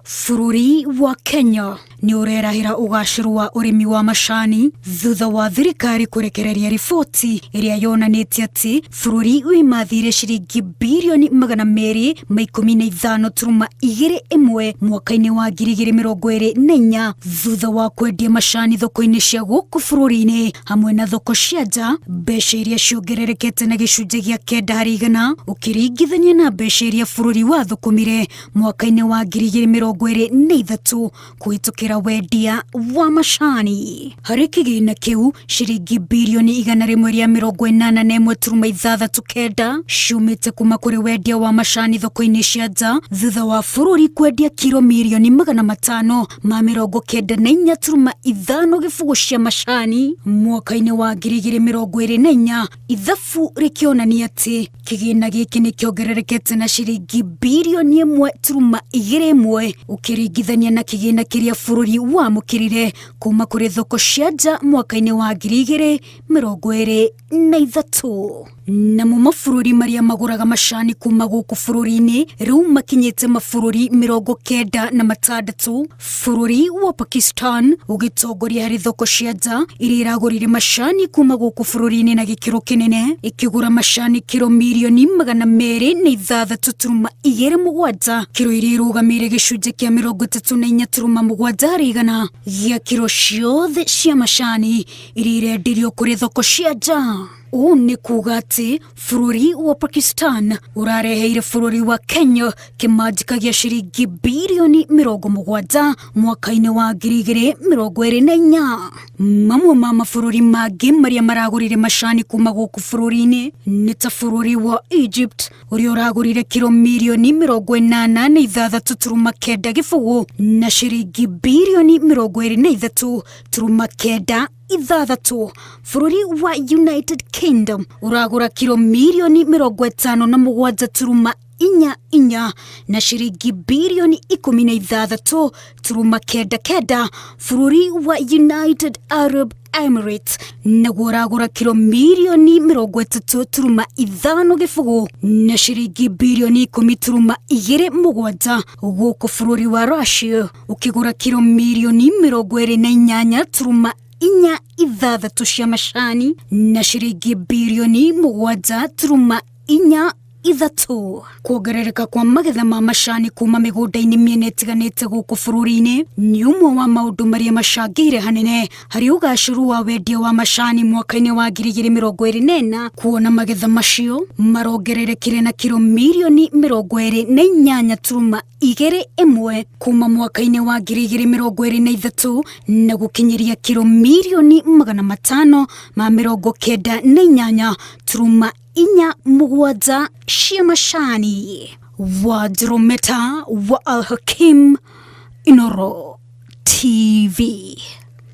Bũrũri wa Kenya nĩ ũrerahĩra ũgacĩru wa ũrĩmi wa macani thutha wa thirikari kũrekereria riboti ĩrĩa yonanĩtie atĩ bũrũri wĩmathĩire ciringi birioni 215.21 mwaka-inĩ wa 2024 thutha wa kwendia macani thoko-inĩ cia gũkũ bũrũri-inĩ hamwe na thoko cia nja, mbeca iria ciongererekete na gĩcunjĩ gĩa 9% ũkĩringithania na mbeca iria bũrũri wathũkũmire mwaka-inĩ wa 2023 kũhĩtũkĩra wendia wa macani. Harĩ kĩgĩna kĩu, ciringi birioni 181.69 ciumĩte kuma kũrĩ wendia wa macani thoko-inĩ cia nja thutha wa bũrũri kwendia kiro mirioni 594.50 cia macani mwaka-inĩ wa 2024, ithabu rĩkĩonania atĩ Kĩgĩna gĩkĩ nĩ kĩongererekete na ciringi birioni 1.21 ũkĩringithania na kĩgĩna kĩrĩa bũrũri wamũkĩrire kuma kũrĩ thoko cia nja mwaka-inĩ wa 2023. Namo mabũrũri marĩa magũraga macani kuma gũkũ bũrũri-inĩ rĩu makinyĩte mabũrũri 96, bũrũri wa Pakistan ũgĩtongoria harĩ thoko cia nja iria iragũrire macani kuma gũkũ bũrũri-inĩ na gĩkĩro kĩnene, ĩkĩgũra macani kiro mirioni 206.27, kiro iria irũgamĩire gĩcunjĩ kĩa 34.7 harĩ igana gĩa kiro ciothe cia macani iria irendirio kũrĩ thoko cia nja. Ũũ nĩ kuga atĩ bũrũri wa Pakistan ũrareheire bũrũri wa Kenya kĩmanjĩka gĩa ciringi birioni 70 mwaka-inĩ wa 2024. Mamwe ma mabũrũri mangĩ marĩa maragũrire macani kuma gũkũ bũrũri-inĩ nĩ ta bũrũri wa Egypt ũrĩa ũragũrire kiro mirioni 86.90 na ciringi birioni 23.96. Bũrũri wa United Kingdom ũragũra kiro mirioni 57.44 na ciringi birioni 16.99. Bũrũri wa United Arab Emirates naguo ũragũra kiro mirioni 30.50 na ciringi birioni 10.27. Gũkũ bũrũri wa Russia ũkĩgũra kiro mirioni 28.46 cia macani na ciringi birioni 7.43. Kuongerereka kwa magetha ma macani kuma mĩgũnda-inĩ mĩena ĩtiganĩte gũkũ bũrũri-inĩ nĩ ũmwe wa maũndũ marĩa macangĩire hanene harĩ ũgacĩru wa wendia wa macani mwaka-inĩ wa 2024, kuona magetha macio marongererekire na kiro mirioni 28.21 kuma mwaka-inĩ wa 2023 na gũkinyĩria kiro mirioni 598.47 cia macani. Wa Drometa wa Al Hakim, Inoro TV.